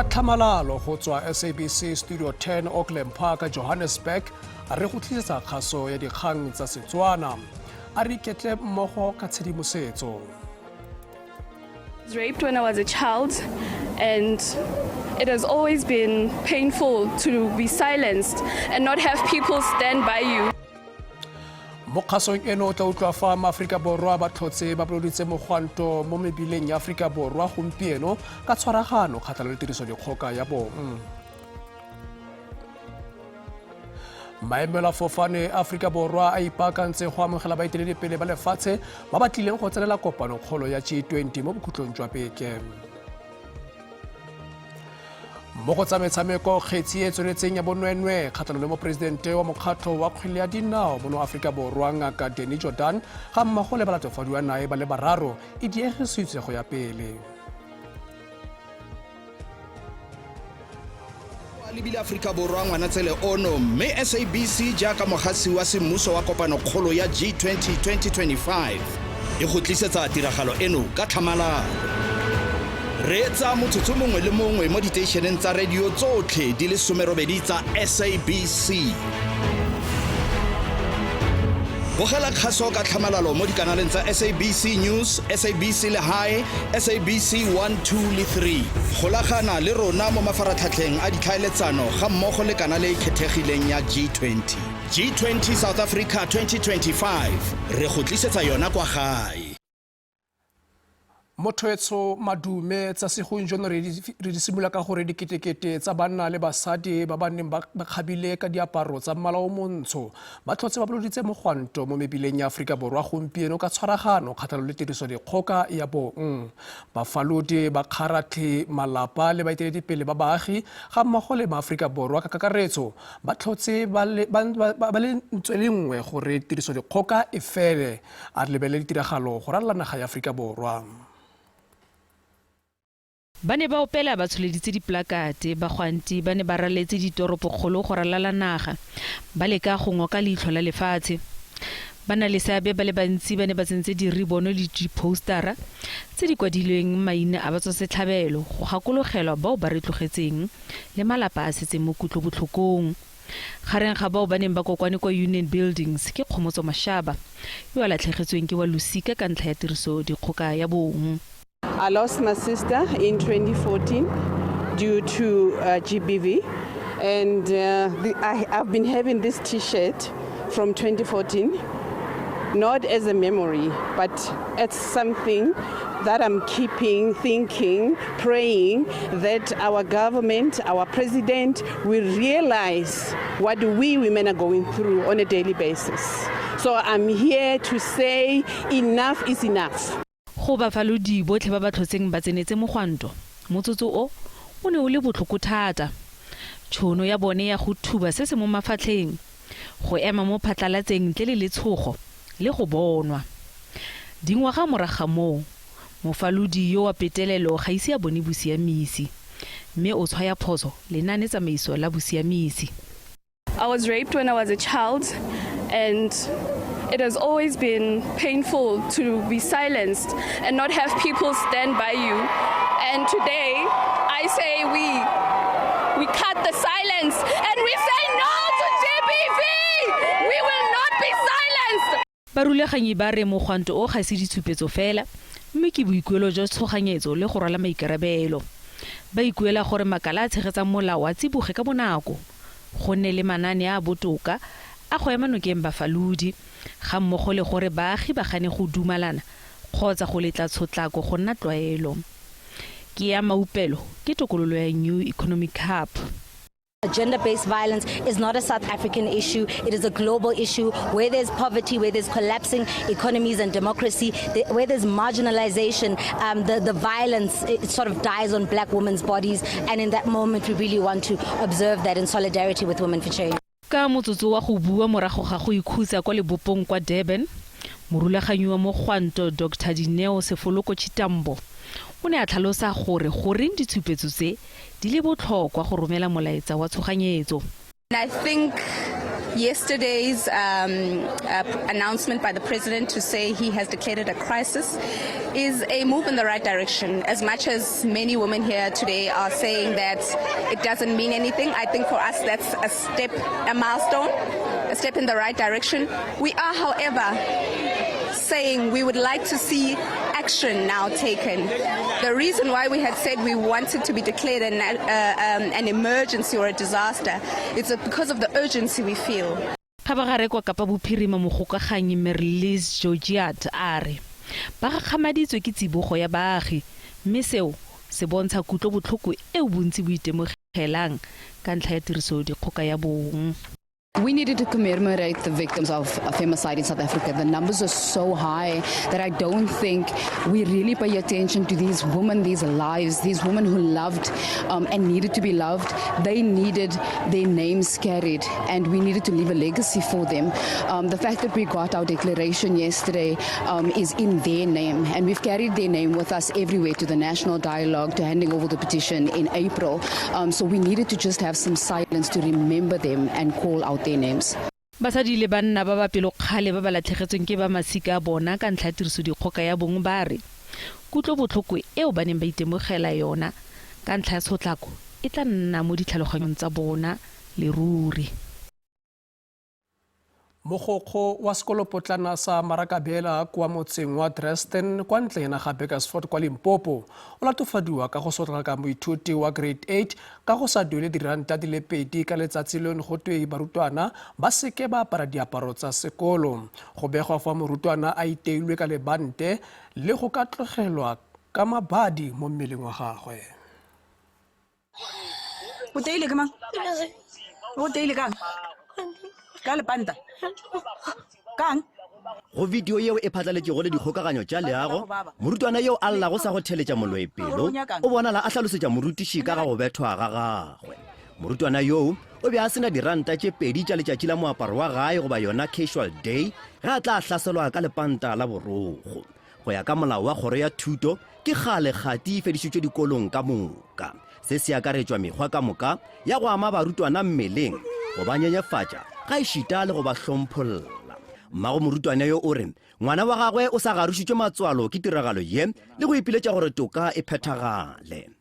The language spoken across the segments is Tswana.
Ka tlhamalalo go tswa SABC Studio 10 Auckland Park, Johannesburg, re go tlisetsa kgaso ya dikgang tsa Setswana. A re iketle mmogo ka tshedimosetso. Was raped when I was a child, and it has always been painful to be silenced and not have people stand by you. Mo kgasong eno o tla utlwa fa Maaforika Borwa ba tlhotse ba boloditse mogwanto mo mebileng ya Aforika Borwa gompieno ka tshwaragano kgatlhanong le tirisodikgoka ya bong. Maemelafofane Aforika Borwa a ipaakantse go amogela baeteledipele ba lefatshe ba ba tlileng go tsenela kopanokgolo ya G20 mo bokhutlong jwa beke. Mo go tsa metshameko, kgetsi e tsweletseng ya bonweenwee kgatlhanong le moporesidente wa mokgatlho wa kgwele ya dinao mono Aforika Borwa Ngaka Danny Jordan ga mmogo le balatofadiwa nae ba le bararo e diegisitswe go ya pele. Lebile Aforika Borwa Ngwanatsele ono, mme SABC jaaka mogasi wa semmuso wa kopanokgolo ya G20 2025 e go tlisetsa tiragalo eno ka tlhamalalo. Reetsa motsotso mongwe le mongwe mo diteišeneng tsa radio tsotlhe di le 18 tsa SABC. Bogela kgaso ka tlhamalalo mo dikanaleng tsa SABC News, SABC Lehae, SABC 1, 2 le 3. Golagana le rona mo mafaratlhatlheng a ditlhaeletsano ga mmogo le kanale e kgethegileng ya G20. G20 South Africa 2025, re go tlisetsa yona kwa gae. Motho madume tsa segompieno re di simolola ka gore diketekete tsa banna le basadi ba ba neng ba kgabile ka diaparo tsa mmala o montsho ba tlhotse ba boloditse mogwanto mo mebileng ya Aforika Borwa gompieno ka tshwaragano kgatlhanong le tiriso dikgoka ya bong. Bafalodi, bakgaratlhi, malapa le baeteledipele ba baagi ga mmogo le maAforika Borwa ka kakaretso ba tlhotse ba le ntswe le nngwe gore tiriso dikgoka e fele. A re lebelele ditiragalo go ralala naga ya Aforika Borwa. Ba ne ba opela ba tsholeditse dipolakate, bagwanti ba ne ba raletse ditoropokgolo go ralala naga, ba leka go ngoka leitlho la lefatshe. Ba-na-le-seabe ba le bantsi ba ne ba tsentse diribono le diphousetara tse di kwadilweng maina a batswasetlhabelo go gakologelwa bao ba re tlogetseng le malapa a a setseng mo kutlobotlhokong. Gareng ga bao ba neng ba kokwane kwa Union Buildings ke Kgomotso Mashaba, yo a latlhegetsweng ke wa losika ka ntlha ya tiriso dikgoka ya bong. I lost my sister in 2014 due to GBV, and I've been having this T-shirt from 2014, not as a memory, but as something that I'm keeping, thinking, praying that our government, our president will realize what we women are going through on a daily basis. So I'm here to say enough is enough. Go bafalodi botlhe ba ba tlhotseng ba tsenetse mogwanto, motsotso o o ne o le botlhoko thata. Tšhono ya bone ya go thuba se se mo mafatlheng, go ema mo phatlalatseng ntle le letshogo le go bonwa. Dingwaga morago ga moo, mofalodi yo wa petelelo ga ise a bone bosiamisi, mme o tshwaya phoso lenaanetsamaiso la bosiamisi. I was raped when I was a child, and it has always been painful to be silenced and not have people stand by you. And today, I say we cut the silence and we say no to GBV. We will not be silenced. Barulaganyi ba re mogwanto o ga se ditshupetso fela, mme ke boikuelo jwa tshoganyetso le go rwala maikarabelo. Ba ikuela gore makala a tshegetsang molao a tsiboge ka bonako, go nne le manaane a a botoka a go ema nokeng bafalodi, ga mmogo le gore baagi ba gane go dumalana kgotsa go letla tshotlako go nna tlwaelo. Ke ya Maupelo, ke tokololo ya New Economic Hub. Gender-based violence is not a South African issue. It is a global issue. Where there's poverty, where there's collapsing economies and democracy, where there's marginalization, the violence, it sort of dies on black women's bodies. And in that moment, we really want to observe that in solidarity with Women for Change. Ka motsotso wa go bua morago ga go ikhutsa kwa lebopong kwa Durban, morulaganyi wa mogwanto Dr Dineo Sefoloko Chitambo o ne a tlhalosa gore goreng ditshupetso tse di le botlhokwa go romela molaetsa wa tshoganyetso. And I think Yesterday's announcement by the president to say he has declared it a crisis is a move in the right direction. As much as many women here today are saying that it doesn't mean anything, I think for us that's a step, a milestone, a step in the right direction. We are, however, saying we would like to see action now taken. The reason why we had said we wanted to be declared an emergency or a disaster is because of the urgency we feel. Kgabagare kwa Kapa Bophirima mogokaganyi Merlize Georgiad a re ba gakgamaditswe ke tsibogo ya baagi mme seo se bontsha kutlobotlhoko eo bontsi bo itemogelang ka ntlha ya tirisodikgoka ya bong. We needed to commemorate the victims of femicide in South Africa. The numbers are so high that I don't think we really pay attention to these women, these lives, these women who loved and needed to be loved. They needed their names carried, and we needed to leave a legacy for them. The fact that we got our declaration yesterday is in their name, and we've carried their name with us everywhere, to the national dialogue, to handing over the petition in April. So we needed to just have some silence to remember them and call out their names. Basadi le banna ba ba pelokgale ba ba latlhegetsweng ke ba masika a bona ka ntlha ya tirisodikgoka ya bong ba re kutlobotlhoko eo ba neng ba itemogela yona ka ntlha ya tshotlako e tla nna mo ditlhaloganyong tsa bona leruri. Mogokgo wa sekolopotlana sa Marakabela kwa motseng wa Dresden kwa ntle ga Burgersfort kwa Limpopo o latofadiwa ka go sotlaka moithuti wa grade 8 ka go sa duele R2 ka letsatsi leno go twe barutwana ba seke ba apara diaparo tsa sekolo. Go begwa fa morutwana a iteilwe ka lebante le go ka tlogelwa ka mabadi mo mmeleng wa gagwe. O teile ke mang? O teile kang? Ka lepanta? Kang? Go video yeo e phatlaletšego le dikgokaganyo tša leago, morutwana yeo a llago sa go theletša moloi pelo o bonala a hlalosetša morutiši ka ga go bethwa ga gagwe. Morutwana yoo o be a se na R2 tša letšatši la moaparo wa gae goba yona casual day ge a tla hlaselwa ka lepanta la borokgo. Go ya ka molao wa kgoro ya thuto, ke kgale kgati e fedišitšwe dikolong ka moka. Se se akaretšwa mekgwa ka moka ya go ama barutwana mmeleng, go ba nyenyefatša ga ešita le go ba hlompholla. Mmago morutwana yo o re ngwana wa gagwe o sa garošitšwe matswalo ke tiragalo ye le go ipiletša gore toka e phethagale.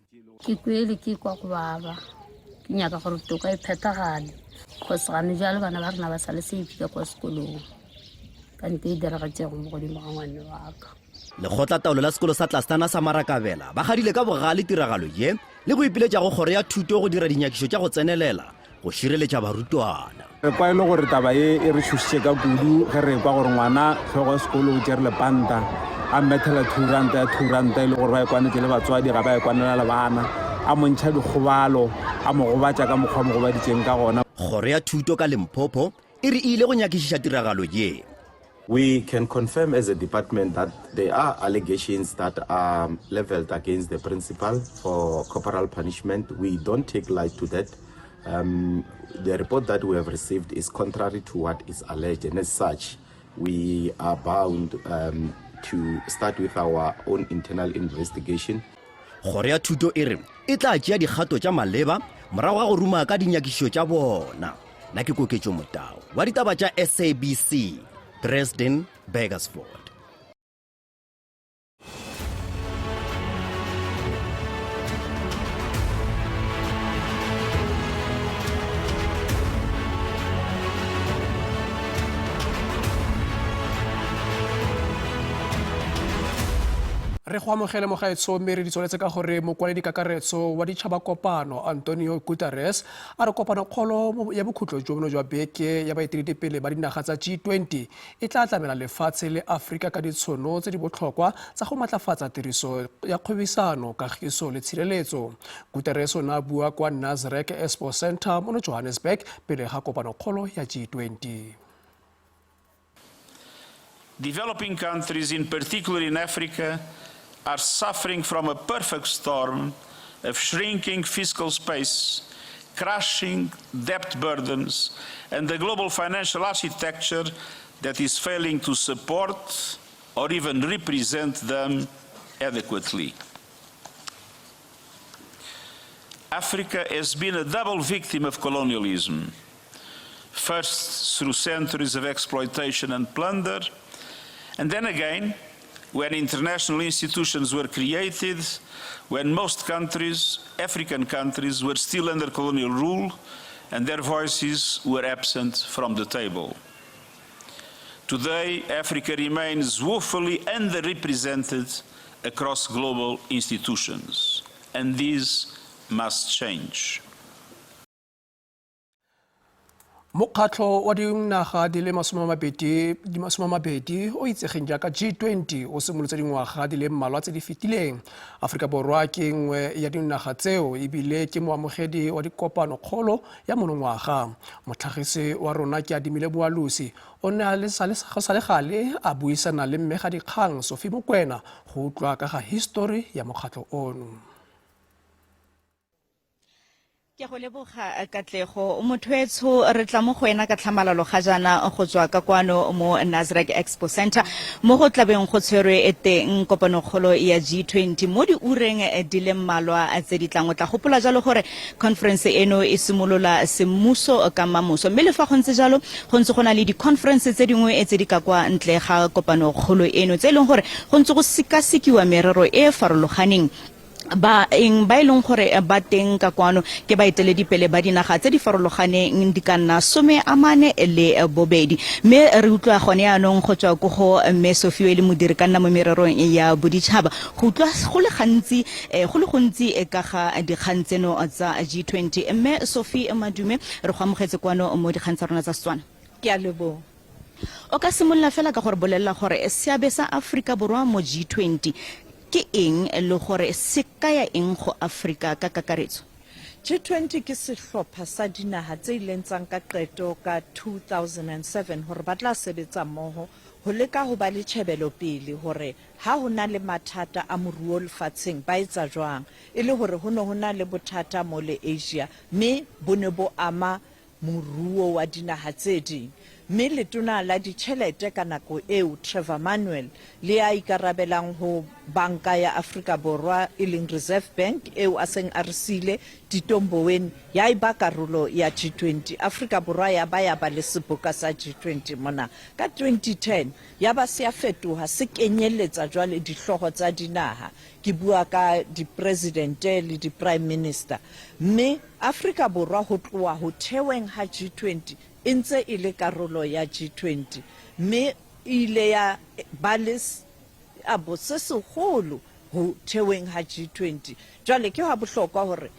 Ke kwele ke kwa go baba, ke nyaka gore toka e phethagale, cause gane jalo bana ba rena ba sa le safe ka kwa sekolong ka nte e diragatšego mo godimo ga ngwane wa ka. Lekgotlataolo la sekolo sa Tlastana sa Marakabela ba gadile ka bogale tiragalo ye le go ipiletša go kgoro ya thuto go dira dinyakišo tša go tsenelela go šireletša barutwana. Re kwa e le gore taba ye e re tšhošitše ka kudu ge re kwa gore ngwana hlogo ya sekolo o tšere lepanta a mmethela R2 ya R2 e le gore ba e kwanetše le batswadi ga ba e kwanela le bana, a mo ntšha dikgobalo, a mo gobatša ka mokgwa mo gobaditšeng ka gona. Kgoro ya thuto ka Limpopo e re e ile go nyakišiša tiragalo ye. We can confirm as a department that there are allegations that are leveled against the principal for corporal punishment. We don't take light to that. The report that we have received is contrary to what is alleged, and as such, we are bound to start with our own internal investigation. Kgoro ya thuto e re e tla tšea dikgato tša maleba morago ga go ruma ka dinyakišišo tša bona. Nna ke Koketšo Motau wa ditaba tša SABC, Dresden, Burgersfort. Re go amogele mogaetsho mme re di tsweletse ka gore mokwaledi kakaretso wa ditšhaba kopano Antonio Guterres a re kopanokgolo ya bokhutlo jo bono jwa beke ya baeteledipele ba dinaga tsa G20 e tla tlamela lefatshe le Afrika ka ditshono tse di botlhokwa tsa go matlafatsa tiriso ya kgwebisano, kagiso le tshireletso. Guterres o ne a bua kwa Nasrec Expo Centre mono Johannesburg pele ga kopanokgolo ya G20. Developing countries, in particular in Africa, are suffering from a perfect storm of shrinking fiscal space, crushing debt burdens, and the global financial architecture that is failing to support or even represent them adequately. Africa has been a double victim of colonialism. First, through centuries of exploitation and plunder, and then again, when international institutions were created, when most countries, African countries, were still under colonial rule and their voices were absent from the table. Today, Africa remains woefully underrepresented across global institutions, and this must change. Mokgatlho wa dinaga di le 20 o itsegeng jaaka G20 o simolotse dingwaga di le mmalwa tse di fetileng. Aforika Borwa ke nngwe ya dinaga tseo ebile ke moamogedi wa dikopano kgolo ya monongwaga. Motlhagisi wa rona ke Adimile Boalosi o ne a le go sa le gale a buisana le mmegadikgang Sophie Mokwena go utlwa ka ga histori ya mokgatlho ono. Ke go leboga Katlego. Motho etsho re tla mo go wena ka tlhamalalo ga jaana go tswa ka kwano mo Nasrec Expo Center mo go tlabeng go tshwerwe e teng kopanokgolo ya G20 mo diureng di le mmalwa tse di tlang. O tla gopola jalo gore conference eno e simolola semmuso ka mamoso, mme le fa go ntse jalo go ntse go na le di-conference tse dingwe tse di ka kwa ntle ga kopanokgolo eno tse e leng gore go ntse go sekasekiwa merero e e farologaneng. Ba eng ba e leng gore ba teng ka kwano ke baeteledipele ba dinaga tse di farologaneng di ka nna 42. Mme re utlwa gone yaanong go tswa ko go Mme Sophie e le modiri ka nna mo mererong ya boditšhaba go utlwa go le gantsi go le gontsi ka ga dikgang tseno tsa G20. Mme Sophie Madume, re go amogetse kwano mo dikgang tsa rona tsa Setswana. Ke a leboga. O ka simolola fela ka gore bolelela gore seabe sa Aforika Borwa mo G20 ke eng le gore se kaya eng go Aforika ka kakaretso? G20 ke sehlopha sa dinaha tse ileng tsa nka qeto ka 2007 hore ba tla sebetsa mmoho ho leka ho ba le tjhebelopele hore ha ho na le mathata a moruo lefatsheng ba etsa jwang, e le hore ho ne ho na le bothata mole Asia mme bo ne bo ama moruo wa dinaha tse ding, mme Letona la Ditjhelete ka nako eo, Trevor Manuel, le ya ikarabelang ho Banka ya Afrika Borwa e leng Reserve Bank eo a seng a re siile, Tito Mboweni, ya eba karolo ya G20. Afrika Borwa ya ba ya ba le seboka sa G20 mona ka 2010, ya ba se a fetoha se kenyeletsa jwale dihlooho tsa dinaha, ke bua ka dipresidente le di-prime minister, mme Afrika Borwa ho tloha ho theweng ha G20 e ntse e le karolo ya G20 mme e ile ya ba le seabo se seholo ho theweng ha G20. Jwale ke hwa bohlokwa hore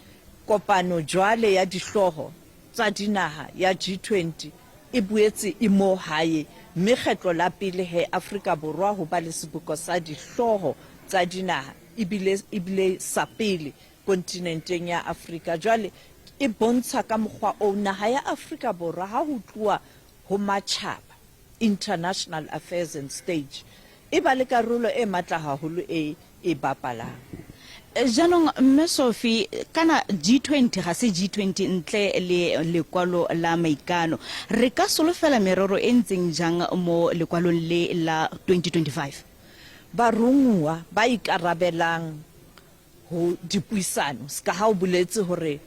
kopano jwale ya dihlooho tsa dinaha ya G20 e boetse e mo hae mme kgetlo la pele he Afrika Borwa ho ba le seboko sa dihlooho tsa dinaha ebile ebile sa pele kontinenteng ya Afrika. Jwale e bontsha ka mokgwa oo naha ya Afrika Borwa ha ho tluwa ho matjhaba, international affairs and stage, e ba le karolo e matla haholo e e bapalang. Jaanong Mme Sophie, kana G20 ga se G20 ntle le lekwalo la maikano. Re ka solofela merero e ntseng jang mo lekwalong le la 2025? Baronguwa ba ikarabelang ho dipuisano, ska ha o boletse hore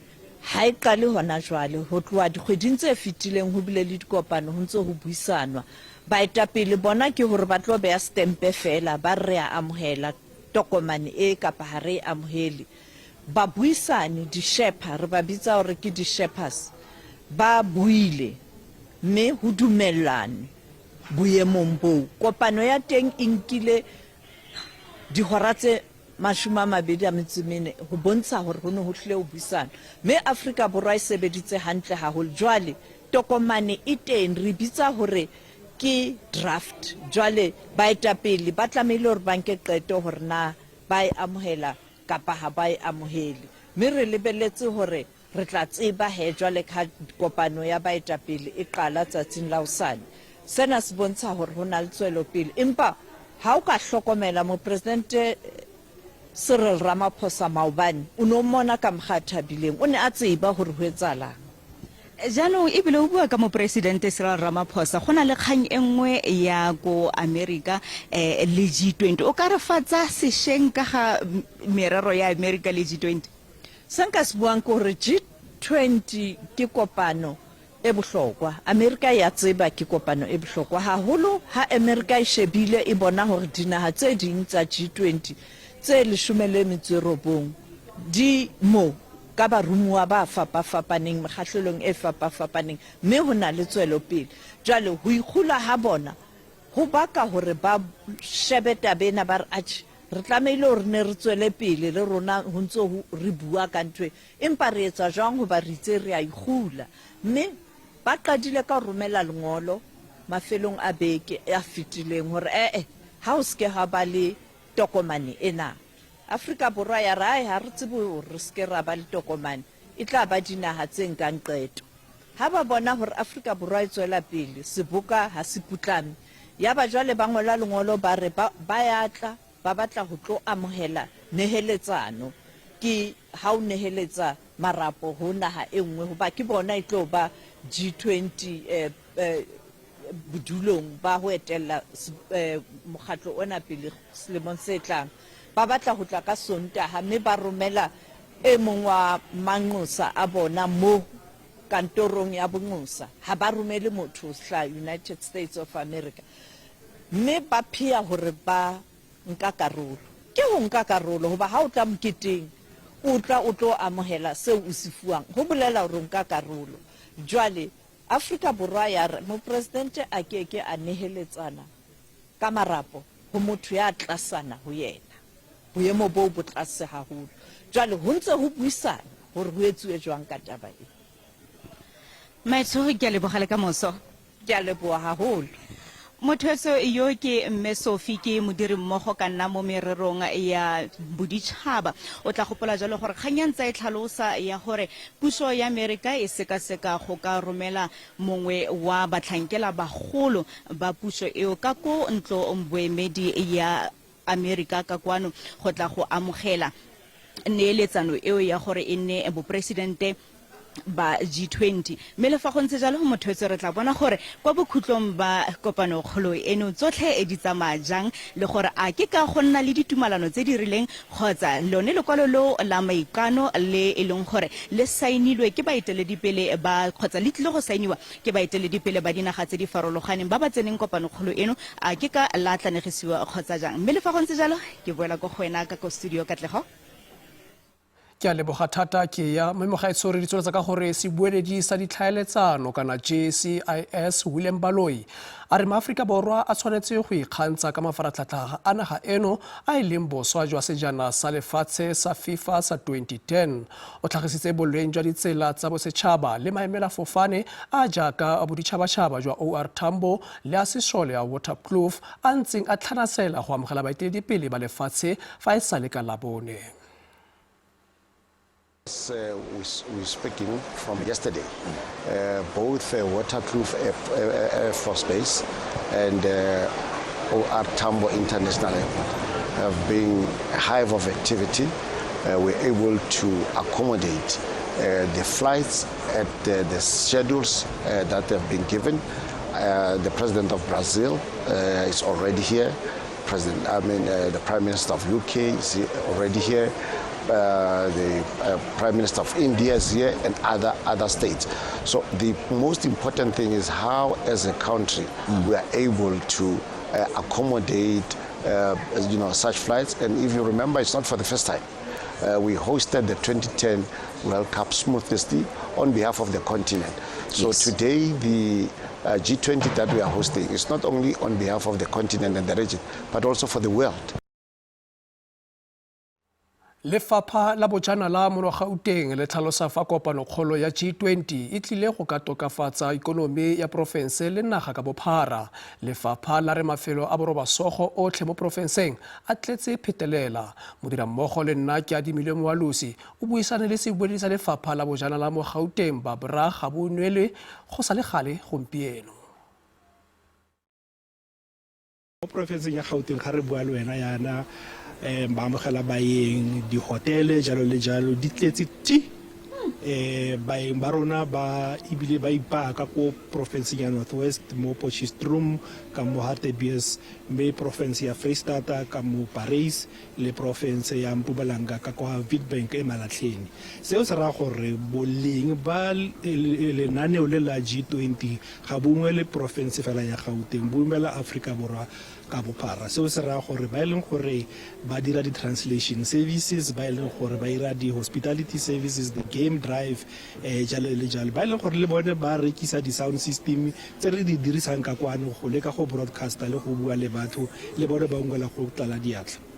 ha e qale hona jwale, ho tloha dikgweding tse fetileng ho bile le dikopano ho ntse ho buisanwa. Baetapele bona ke hore ba tlo beha setempe feela ba re re a amohela tokomane e kapa ha re e amohele. Babuisani, di-sherpa, re ba bitsa hore ke di-sherpas, ba buile mme ho dumellanwe boemong boo. Kopano ya teng e nkile dihora tse 24 ho bontsha hore ho ne ho hlile ho buisanwa. Mme Afrika Borwa e sebeditse hantle haholo. Jwale tokomane e teng, re e bitsa hore ke draft. Jwale baetapele ba tlamehile hore ba nke qeto hore na ba e amohela kapa ha ba e amohele. Mme re lebeletse hore Re tla tseba he jwale ka ha kopano ya baetapele e qala tsatsing la hosane. Sena se bontsha hore ho na le tswelopele. Empa ha o ka hlokomela Mopresidente Cyril Ramaphosa maobane, o ne o mmona ka mokga a thabileng. O ne a tseba hore ho etsahalang. Jaanong e bile o bua ka Mopresidente Cyril Ramaphosa, go na le kgang e nngwe ya ko Amerika le G20. O ka re fa tsa sešweng ka ga merero ya Amerika le G20? Se nka se buang ke hore G20 ke kopano e bohlokwa. Amerika e a tseba ke kopano e bohlokwa haholo ha Amerika e shebile e bona hore dinaha tse ding tsa G20 tse 19 di mo ka baromuwa ba fapafapaneng mekgahlelong e fapafapaneng mme ho na le tswelopele. Jwale ho ikgula ha bona ho baka hore ba shebe taba ena ba re, Atjhe, re tlamehile hore re ne re tswele pele le rona ho ntse ho re bua ka ntho e, empa re etsa jwang hoba re itse re a ikgula? Mme ba qadile ka ho romela lengolo mafelong a beke a fetileng hore, E-e, ha ho se ke hwa ba le tokomane ena. Afrika Borwa ya re, Ae, ha re tsebe hore re se ke ra ba le tokomane, e tla ba dinaha tse nkang qeto. Ha ba bona hore Afrika Borwa e tswela pele, seboka ha se putlame. Yaba jwale ba ngola lengolo ba re ba, ba ya tla, ba batla ho tlo amohela neheletsano. Ke ha o neheletsa marapo ho naha e nngwe, hoba ke bona e tlo ba G20, eh, eh, bodulong ba ho etella mokgatlo ona pele selemong se tlang. Ba batla ho tla ka Sontaha mme ba romela e mong wa manqosa a bona mo kantorong ya bonqosa. Ha ba romele motho ho hlaha United States of America. Mme ba phea hore ba nka karolo. Ke ho nka karolo hoba ha o tla moketeng o tla o tlo amohela seo o se fuwang, ho bolela hore o nka karolo. Jwale Afrika Borwa ya re mopresidente a ke ke a neheletsana ka marapo ho motho ya tlasana ho yena. Boemo boo bo tlase haholo. Jwale ho ntse ho buisanwa hore ho etsuwe jwang ka taba e. Mmaetsho, ke a leboga le ka moso. Ke a leboha haholo. Motho yo ke Mme Sophie, ke modirimmogo ka nna mo mererong ya boditšhaba. O tla gopola jalo gore kgang ya ntsa e tlhalosa ya gore puso ya Amerika e sekaseka go ka romela mongwe wa batlhankela bagolo ba puso eo ka ko ntlo boemedi ya Amerika ka kwano go tla go amogela neeletsano eo ya gore e nne boporesidente ba G20. Mme le fa go ntse jalo, mothwetso re tla bona gore kwa bokhutlong ba kopanokgolo eno tsotlhe di tsamaya jang le gore a ke ka go nna le ditumalano tse di rileng kgotsa lone lekwalo leo la maikano le e leng gore le saenilwe ke baeteledipele ba kgotsa le tlile go saeniwa ke baeteledipele ba dinaga tse di farologaneng ba ba tseneng kopanokgolo eno a ke ka la atlanegisiwa kgotsa jang. Mme le fa go ntse jalo, ke boela ko go wena ka ko studio, Katlego. Ke a leboga thata ke ya mme mogaetsho re di tsweletsa ka gore sebueledi sa ditlhaeletsano kana JCIS Willem Baloyi a re maAforika Borwa a tshwanetse go ikgantsha ka mafaratlhatlha a naga eno a e leng boswa jwa sejana sa lefatshe sa FIFA sa 2010. O tlhagisitse boleng jwa ditsela tsa bosetšhaba le maemelafofane a jaaka a boditšhabatšhaba jwa OR Tambo le a sesole a Waterkloof a ntseng a tlhanasela go amogela baeteledipele ba lefatshe fa e sale ka Labone. Uh, we, we're speaking from yesterday. Both Waterkloof Air, Air Force Base and OR Tambo International Airport have been a hive of activity. We're able to accommodate the flights at the schedules that have been given. The President of Brazil is already here. President, I mean, the Prime Minister of UK is already here. The Prime Minister of India is here, and other states. So the most important thing is how, as a country, we are able to accommodate, such flights. And if you remember, it's not for the first time. We hosted the 2010 World Cup smoothly on behalf of the continent. So today, the G20 that we are hosting is not only on behalf of the continent and the region, but also for the world. Lefapha la Bojanala mono Gauteng le tlhalosa fa kopanokgolo ya G20 e tlile go ka tokafatsa ikonomi ya porofense le naga ka bophara. Lefapha la re mafelo a borobasogo otlhe mo porofenseng a tletse phetelela. Modirammogo le nna ke Adimile Moalosi o buisane le sebueledi sa lefapha la Bojanala mo Gauteng Babra Gabonwele go sa le gale gompieno. Mo porofenseng ya Gauteng ga re bua le wena yana ba amogela baeng, dihotele jalo le jalo di tletse ti. Um baeng ba rona ba ebile ba ipaya ka ko porofenseng ya North West mo Potchefstroom ka mo Hartebees, mme porofense ya Freistata ka mo Parys le porofense ya Mpumalanga ka kwa Witbank e Malahleni. Seo se raya gore boleng ba lenaneo le la G20 ga bo ungwele porofense fela ya Gauteng, bo ungwela Afrika Borwa ka bophara. Seo se raya gore ba e leng gore ba dira di-translation services, ba e leng gore ba ira di-hospitality services, di-game drive, jalo le jalo, ba e leng gore le bone ba rekisa di-sound system tse re di dirisang ka kwano go leka go broadcaster le go bua le batho, le bone ba ungwela go tlala diatla.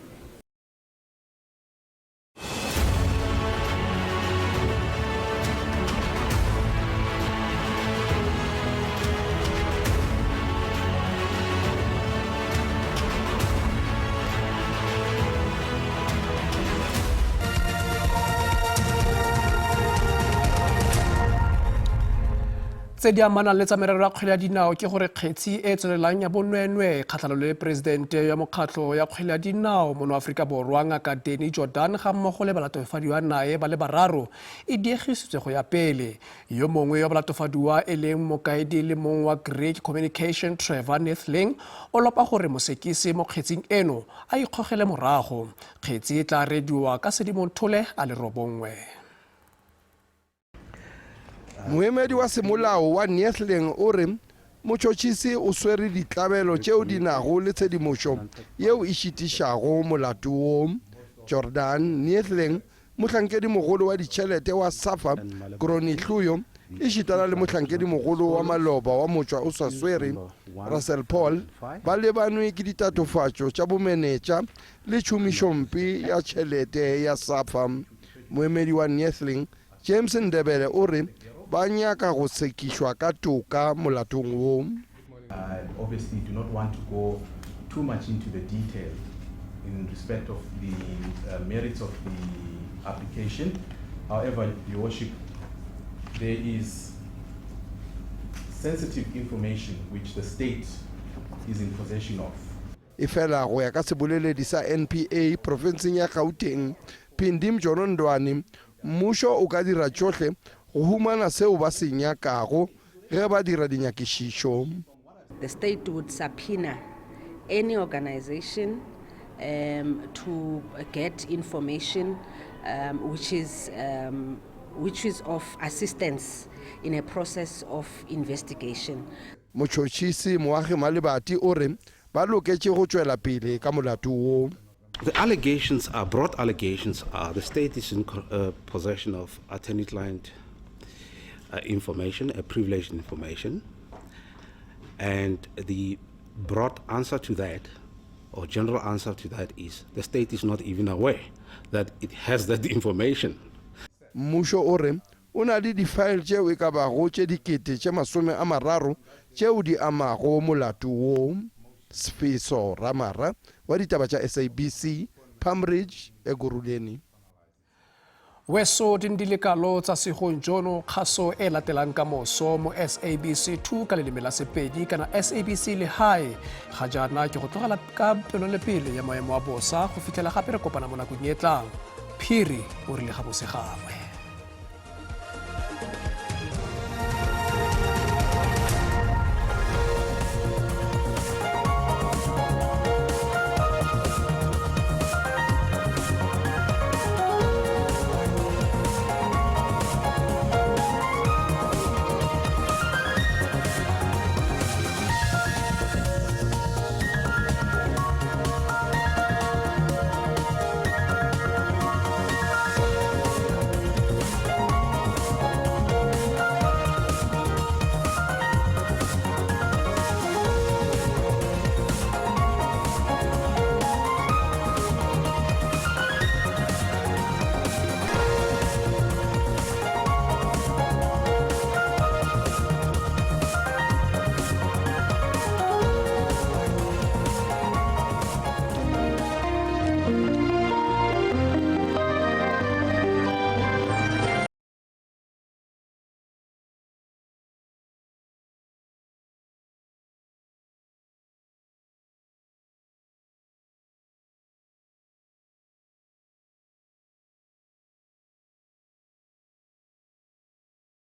Tse di amanang le tsa merero ya kgwele ya dinao ke gore kgetsi e e tswelelang ya bonweenwee kgatlhanong le poresidente ya mokgatlho ya kgwele ya dinao mono Aforika Borwa Ngaka Danny Jordaan ga mmogo le balatofadiwa nae ba le bararo e diegisitswe go ya pele. Yo mongwe wa balatofadiwa e leng mokaedi le mong wa Great Communication Trevor Neethling o lopa gore mosekisi mo kgetsing eno a ikgogele morago. Kgetsi e tla reediwa ka Sedimonthole a le robongwe. Moemedi wa semolao wa Neethling o re motšhotšhisi o swere ditlabelo tšeo di nago le tshedimošo yeo e šitišago molato wo. Jordaan Neethling, mohlankedimogolo wa ditšhelete wa SAFA, Gronie Hluyo, ešitana le mohlankedimogolo wa maloba wa motšwa o sa swere, Russell Paul, ba lebanwe ke ditatofatšo tša bomenetša le tšhomišompe ya tšhelete ya SAFA. Moemedi wa Neethling, James Ndebele o re ba nyaka go sekišwa ka toka molatong wo. I obviously do not want to go too much into the detail in respect of the merits of the application. However, Your Worship, there is sensitive information which the state is in possession of. Efela go ya ka seboleledi sa NPA profenseng ya Gauteng, Phindi Mjonondwane, mmušo o ka dira tšohle go humana seo ba se nyakago ge ba dira dinyakišišo. The state would subpoena any organization um, to get information um, which is um, which is of assistance in a process of investigation. Motšhotšhisi Moagi Malebati o re ba loketše go tšwela pele ka molato wo. The allegations are broad allegations are the state is in possession of attorney-client information, a privileged information, and the broad answer to that, or general answer to that, is the state is not even aware that it has that information. Mmušo o re o na le difaele tšeo e ka bago tše 30,000 tšeo di amago molato wo. Sfiso Ramara wa ditaba tša SABC, Palm Ridge, Ekurhuleni. Weso di ndilekalo tsa segong jono kgaso e latelang ka moso mo SABC 2 ka leleme la Sepedi kana SABC Lehae. Ga jaana ke go tlogela ka pelolepele ya maemo a bosa go fitlhela gape re kopana mo nakong e tlang. Phiri o rile ga bose gangwe.